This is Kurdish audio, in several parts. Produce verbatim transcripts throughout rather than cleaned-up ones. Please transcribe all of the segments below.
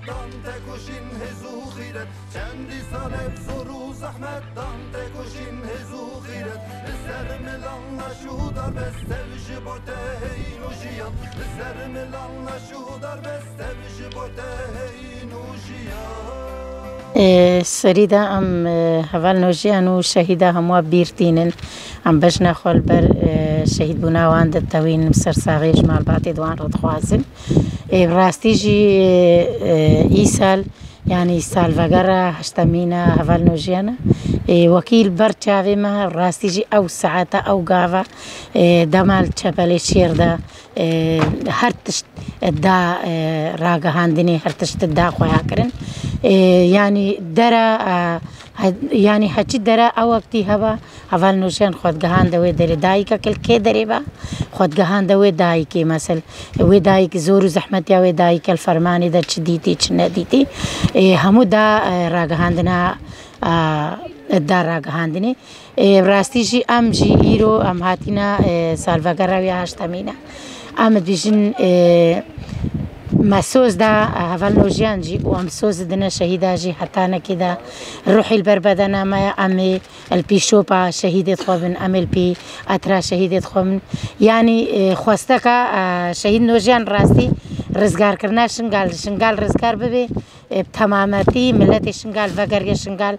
Dan te kuşin hêz û xîret, çendî sal ev zor û zehmet. Dan te kuşin hêz û xîret, li ser milan leş û darbe, sev ji bo te heyn û jiyan. Li ser milan leş û darbe, sev ji bo te heyn û jiyan. Ê, serî de em, ê, heval nojiyan û şehîda hemû bîr tînin. Em bejna xwe li ber, ê, şehîdbûna wan ditewînin, bi ser saxê ji malbatê di wan re dixwazin. Ê, bi rastî jî, ê, îsal, yanî salvegera heştemîn a heval nojiyan e. Ê, wekî li ber çavê me, rastî jî ew saeta, ew gava, ê, dema li çepelê şêr de, ê, her tişt da, ê, ragihandinê, her tişt da xweya kirin. Ê, yanî dera, e, he-, yanî heçî dera ew wextî heba, heval nojiyan xwe digihande wê derê, dayikek li kê derê be, xwe digihande wê dayikê, mesel, wê dayik zor û zehmetiya wê dayike li fermanê de çi dîtî, çi nedîtî. Ê, hemû da, e, ragihandina, a, da ragihandinê. Ê, bi rastî jî em jî îro em hatîne, ê, salvegera wî ya heştemîn e. Em dibêjin, ê, me soz da, e, heval nojiyan jî û em soz didine şehîda jî hetanekê de ruhî li ber bedena me ye, em ê li pî şopa şehîdê xwe bin, em ê li pî etira şehîdê xwe bin. Yanî, e, xwesteka, e, şehîd nojiyan rastî rizgarkirina Şingal, Şingal rizgar bibe, e, bi temametî miletê Şingal vegeriye Şingal,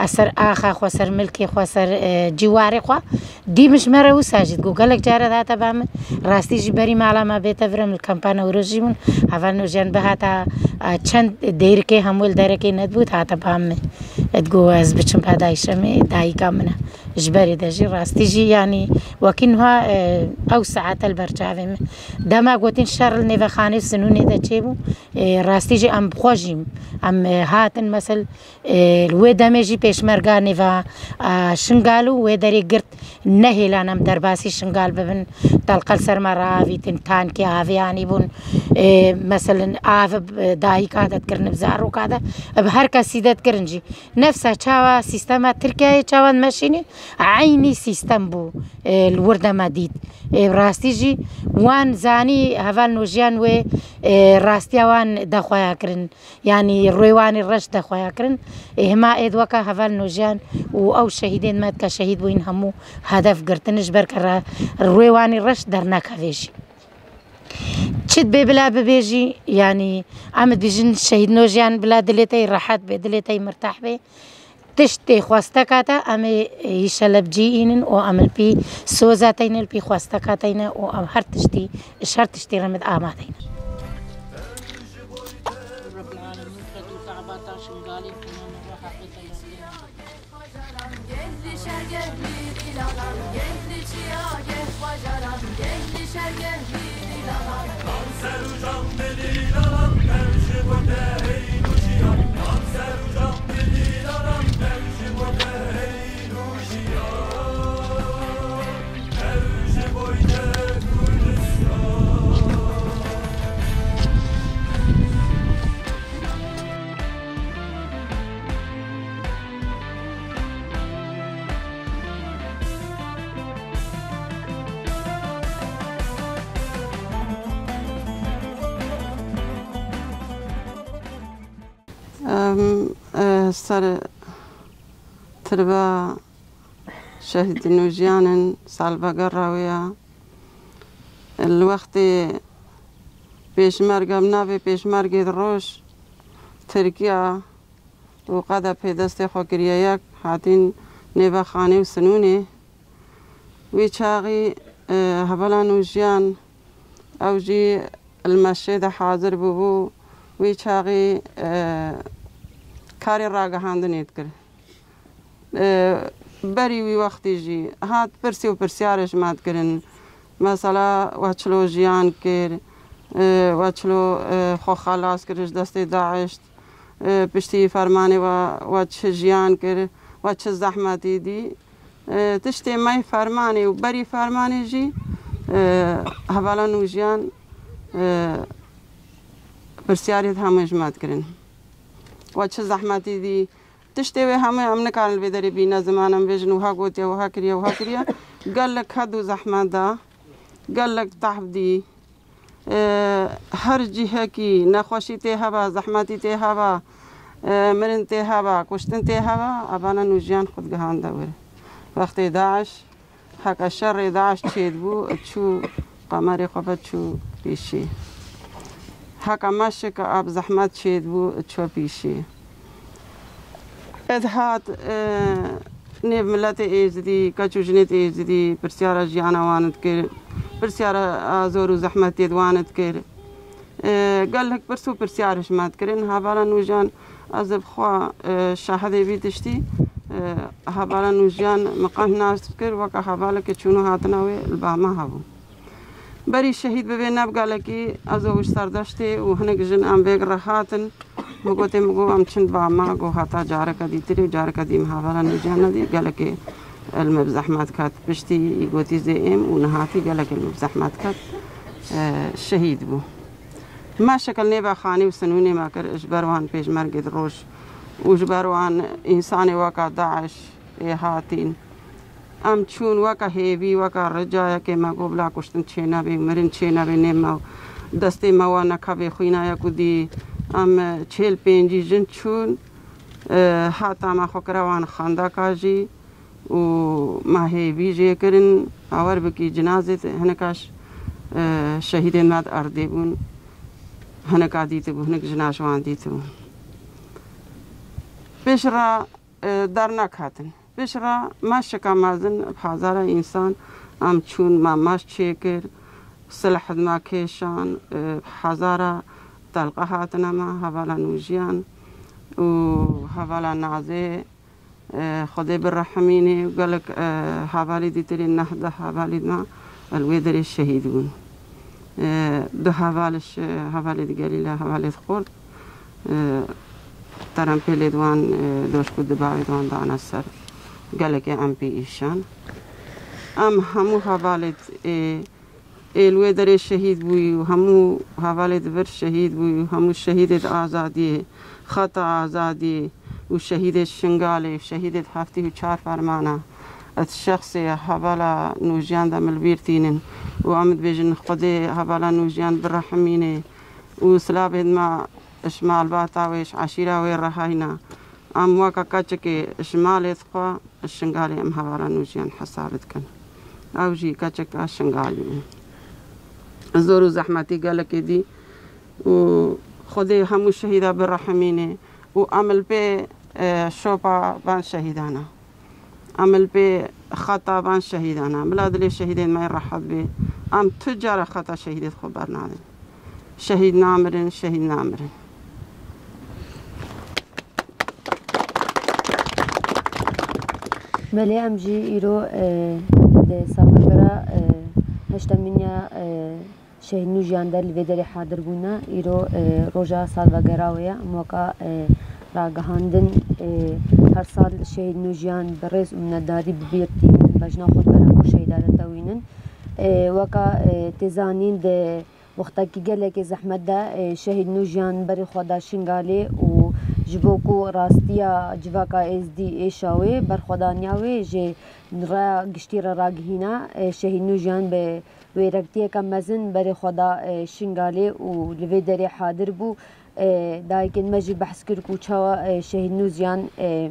e, ser axa xwe, ser milkê xwe, ser, e, cîwarê xwe. Dî min ji me re wisa jî digot, gelek care dihate ba min, rastî jî berî mala me bête vir em li kampa Newroz jî bûn, heval nojiyan bihata, e, çend dêrikê hemû li derekê nedibû, dihate ba min. Digot, ez biçim ba dayişe me, dayika min e. Ji berê de jî, rastî jî, yanî wekî niha, e, ew saete li ber çavê min. Dema gotin şer li nêvexanê Sinûnê de çêbû, ê, rastî jî em bi xwe jî em, ê, hatin, mesel, ê, li wê demê jî pêşmerga nêva, a, Şingal û wê derê girt, nehêlan em derbasî Şingal bibin, telqe li ser me re avîtin, tankê avê anîbûn, ê, meselen, av bi dayika de dikirin, bi zaroka de, bi her kesî de dikirin jî. Nefsa çawa sîstema Tirkiyeyê çawa dimeşînî, eynî sîstem bû, ê, li wir de me dît. Ê, rastî jî wan zanî heval nojiyan wê, ê, rastiya wan dexweya kirin. Yanî rûyê wan ê reş dexweya kirin. Ê, hima êd weke heval nojiyan û ew şehîdên me dike şehîd bûyîn hemû hedef girtin ji ber ke re-, rûyê wan ê reş dernekeve jî. Çi dibê bila bibê jî, yanî em dibêjin şehîd nojiyan bila dilê te yê rehet bê, dilê te yê mirtah bê. Tiştê xwesteka te em ê hîşelepcî înin û em li pî soza te yîne, li pî xwesteka te yîne û em her tiştî, ji her tiştî re em amade yîne. Em, e, ser tirba şehîd Nûjiyan in, salvegera wê ya. Li wextê pêşmerge, bi navê pêşmergê di roj Tirkiya û qede pê destê xwe kiriye yek, hatîn nêvexanê û sinûnê. Wî çaxî, e, hevala Nûjiyan, ew jî li meşê de hazir bûbû. Wî çaxî, e, karê ragihandinê dikir. E, berî wî wextî jî hat pirsî û pirsyarê ji me dikirin. Mesela, we çilo jiyan kir, e, we çilo, e, xwe xelas kir ji destê DAIŞ, e, piştî fermanê we, we çi jiyan kir, we çi zehmetî dî. E, tiştê me yê fermanê û berî fermanê jî, e, hevala Nûjiyan, e, pirsyarê hemû ji me dikirin. We çi zehmetî dî, tiştê wê hemû em nikarin li vê derê bîne ziman, em bêjin wiha gotiye, wiha kiriye, wiha kiriye. Gelek hed û zehmet da, gelek tehf dî. E, her cihekî nexweşî tê heba, zehmetî tê heba, e, mirin tê heba, kuştin tê heba, hevala Nûjiyan xwe digihande wir. Wextê DAIŞ, heke şerê DAIŞ çêdibû, çû qemerê xwe ve çû pîşê. Heke meşeke ab zehmet çêdibû, çû pîşê. Ed hat, e, nêv miletê Êzidî, keç û jinêt Êzidî, pirsyara jiyana wan dikir, pirsyara a zor û zehmetê di wan dikir. E, gelek pirs û pirsyar ji me dikirin. Hevala Nûjiyan, ez bi xwe, e, şahidê vî tiştî, e, hevala Nûjiyan min qeh nas dikir, weke hevaleke çûn û hatina wê li ba me hebû. Berî şehîd bibê ne bi gelekî, ez û ji Serdeştê û hinek jin em vêg re hatin. Min gotê, min got, em çin ba me, got, heta careke dîtirî û careke dî min hevala Nûjiyan nedî. Gelekê li me bi zehmet ket piştî, î gotî zê êm û nihatî gelekê li me bi zehmet ket, e, şehîd bû. Me şekil nêve xanî û sinûnê me kir, ji ber wan pêşmergê di roj û ji ber wan însanê weka DAIŞ ê hatîn. Em çûn weke hêvî, weke ricayekê me got, bila kuştin çênebê, mirin çênebê, nê me destê me we nekevê xwîna ye ku dî em çêl pêncî jin çûn, e, hata me xwe kire wan xendeka jî û me hêvî jê kirin, bawer bikî cinazê te hinikaş, e, şehîdên me di erdê bûn, hinika dîtibû, hinik jina ji wan dîtibû. Pêş re, e, dernek hatin. Piştre me şika mezin bi hezara însan em çûn, me meş çêkir, silh di me kêşan, e, bi hezara telqe hatine me, hevala Nûjiyan û hevala Nazê, e, Xwedê birehimînê û gelek, e, hevalî dîtirî, neh deh hevalî me li wê derê şehîd bûn. E, du heval ji hevalê di gelî le hevalê di xort, e, terempêlê di wan, e, doşk û dibavê di wan dana ser gelekê em pê îşan. Em hemû hevalê, e, ê li wê derê şehîd bûyî û hemû hevalê di vir şehîd bûyî û hemû şehîdê di azadiyê, xeta azadiyê û şehîdê Şingalê û şehîdê di heftê û çar fermana, di şexsê hevala Nûjiyan de min li bîr tînin û em dibêjin, Xwedê hevala Nûjiyan birehimînê û silavê me ji malbata wê, ji eşîra wê re heyna. Em weke keçikê ji malê dixwe, ji Şingalê em hevala Nûjiyan hesab dikin. Ew jî keçika Şingalî bû. Zor û zehmetî gelekê dî û Xwedê hemû şehîda birehimînê û em li pê, e, şopa van şehîdana. Em li pê xeta van şehîdana. Bila dilê şehîdên me rehet bê. Em tu cara xeta şehîdê xwe bernadin. Şehîd namirin, şehîd namirin. Belê, em jî îro, e, di salvegera, e, heştemîn ya, e, Şehîd Nûjiyan de li vê derê hadir bûne. Îro, e, roja salvegera wê ye. Em weka, e, ragihandin, e, her sal Şehîd Nûjiyan bi rêz û minetdarî bi bîr tînin, bejna xwe ber hemû şehîda de tewînin. E, weka, e, tê zanîn, di wextekî gelekê zehmet de, e, Şehîd Nûjiyan berê xwe da Şingalê û ji bo ku rastiya civaka Êzdî êşa wê, berxwedaniya wê jê raya giştî re ragihîna, e, Şehîd Nûjiyan bi wêrektiyeke mezin berê xwe da, e, Şingalê û li vê derê hadir bû. E, dayikên me jî behs kir ku çawa, e, Şehîd Nûjiyan, e,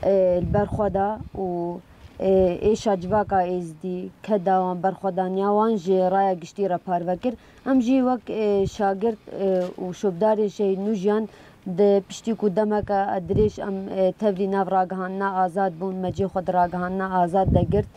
e, li ber xwe da û, e, êşa civaka Êzdî, keda wan, berxwedaniya wan ji raya giştî re parve kir. Em jî wek, e, şagirt, e, û şopdarên Şehîd Nûjiyan di piştî ku demeke dirêj em, e, tevlî nav ragihandina azad bûn, me cihê xwe di ragihandina azad de girt.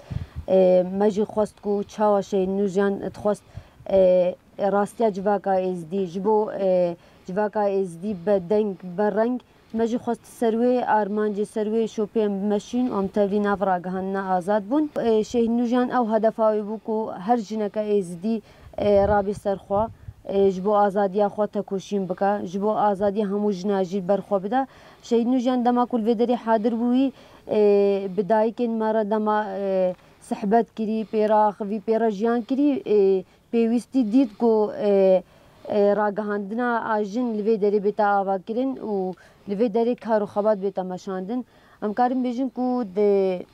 E, me jî xwest ku çawa Şehîd Nûjiyan dixwest, e, rastiya civaka Êzdî, ji bo, e, civaka Êzdî be deng, be reng, me jî xwest ser wê armancê, ser wê şopê em bimeşîn û em tevlî nav ragihandina azad bûn. E, Şehîd Nûjiyan ew hedefa wê bû ku her jineke Êzidî, e, rabê ser xwe, e, ji bo azadiya xwe tekoşîn bike, ji bo azadiya hemû jina jî li ber xwe bide. Şehîd Nûjiyan dema ku li vê derê hadir bûyî, e, bi dayikên me re dema, e, sihbet kirî, pê re axivî, pê re jiyan kirî, e, pêwîstî dît ku, e, e, ragihandina a jin li vê derê bête avakirin û li vê derê kar û xebat bête meşandin. Em karin bêjin ku di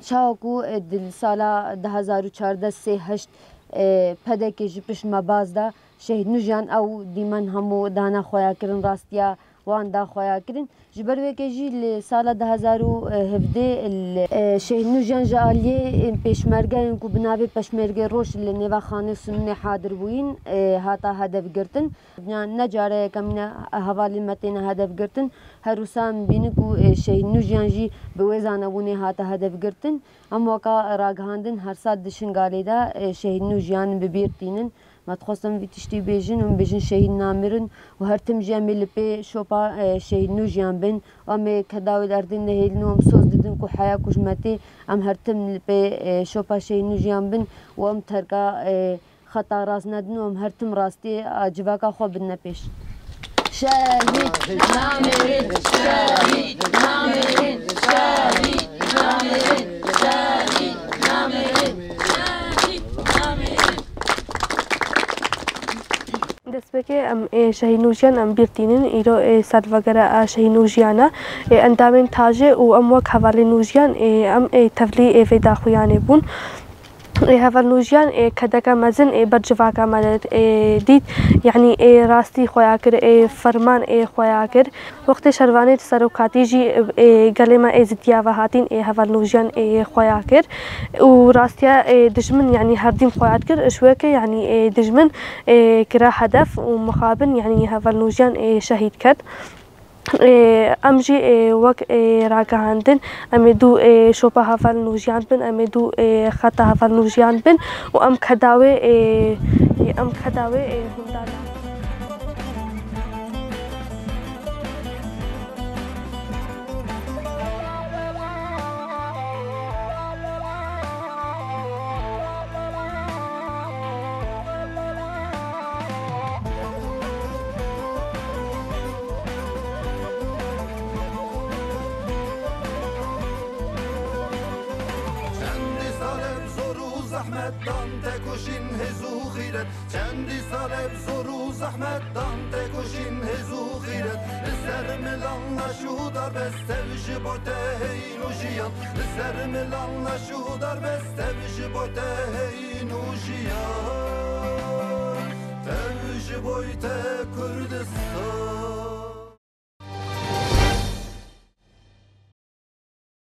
çawa ku, e, di sala du hezar û çardeh sê heşt, E, P D K jî pişt me baz da, şehîd Nûjiyan ew dîmen hemû dane xweya kirin, rastiya wan da xweya kirin. Ji ber wê yekê jî li sala du hezar û hevdeh li, e, şehîd Nûjiyan ji aliyê, e, pêşmergeyên ku bi navê Peşmergê Roj li nêva Xanê Sunûnê hadir bûyîn, e, hata hedef girtin. Ya ne care yekemîn e hevalên me têne hedef girtin. Her wisa em bînin ku, e, şehîd Nûjiyan jî bi wê zanebûnê hate hedef girtin. Em weka ragihandin her sal di Şingalê de, e, şehîd Nûjiyan bi bîr tînin. Me dixwest em vî tiştî bêjin û em bêjin şehîd namirin û her tim jî em ê li pê şopa, e, şehîd Nûjiyan bin. Em ê kedawê li erdê nehêlin û em soz didin ku heya ku ji me tê em her tim li pê, e, şopa şehîd Nûjiyan bin û em terka, e, xeta rast nedin û em her tim rastiyê, e, civaka xwe bidine pêş. Şehîd namirin, şehîd namirin, şehîd namirin, şehîd namirin, şehîd namirin. Destpêkê em ê şehîd Nûjiyan em bîr tînin. Îro ê salvegera a şehîd Nûjiyan e. Ê endamên tajê û em wek hevalên Nûjiyan ê em ê tevlî ê vê daxuyanê bûn. Ê heval Nûjiyan ê kedeke mezin ê ber civaka me de ê dît. Yanî ê rastî xweya kir, ê ferman ê xweya kir. Wextê şervanê di serokatî jî, ê, gelê me ê zidiya ve hatîn, ê, heval Nûjiyan, ê, xweya kir û rastiya, ê, dijmin, yanî herdîm xweya dikir, ji wê ke, yanî, ê, dijmin, ê, kira hedef û mixabin, yanî heval Nûjiyan, ê, şehîd ket. Ê, em jî, ê, wek, ê, ragihandin, em ê dû, ê, şopa heval Nûjiyan bin, em ê dû, ê, xeta heval Nûjiyan bin û em kedawê, ê, ê, em kedawê, ê, hûn da ne. Çendî sal e bi zor û zehmet dan te kuşîn hêz û xîret. Çendî sal e bi zor û zehmet dan te kuşîn hêz û xîret. Li ser milan leş û darbe stev ji bo te heyîn û jiyan. Li ser milan leş û darbe stev ji bo te heyîn û jiyan. Tev ji boy te Kurdistan.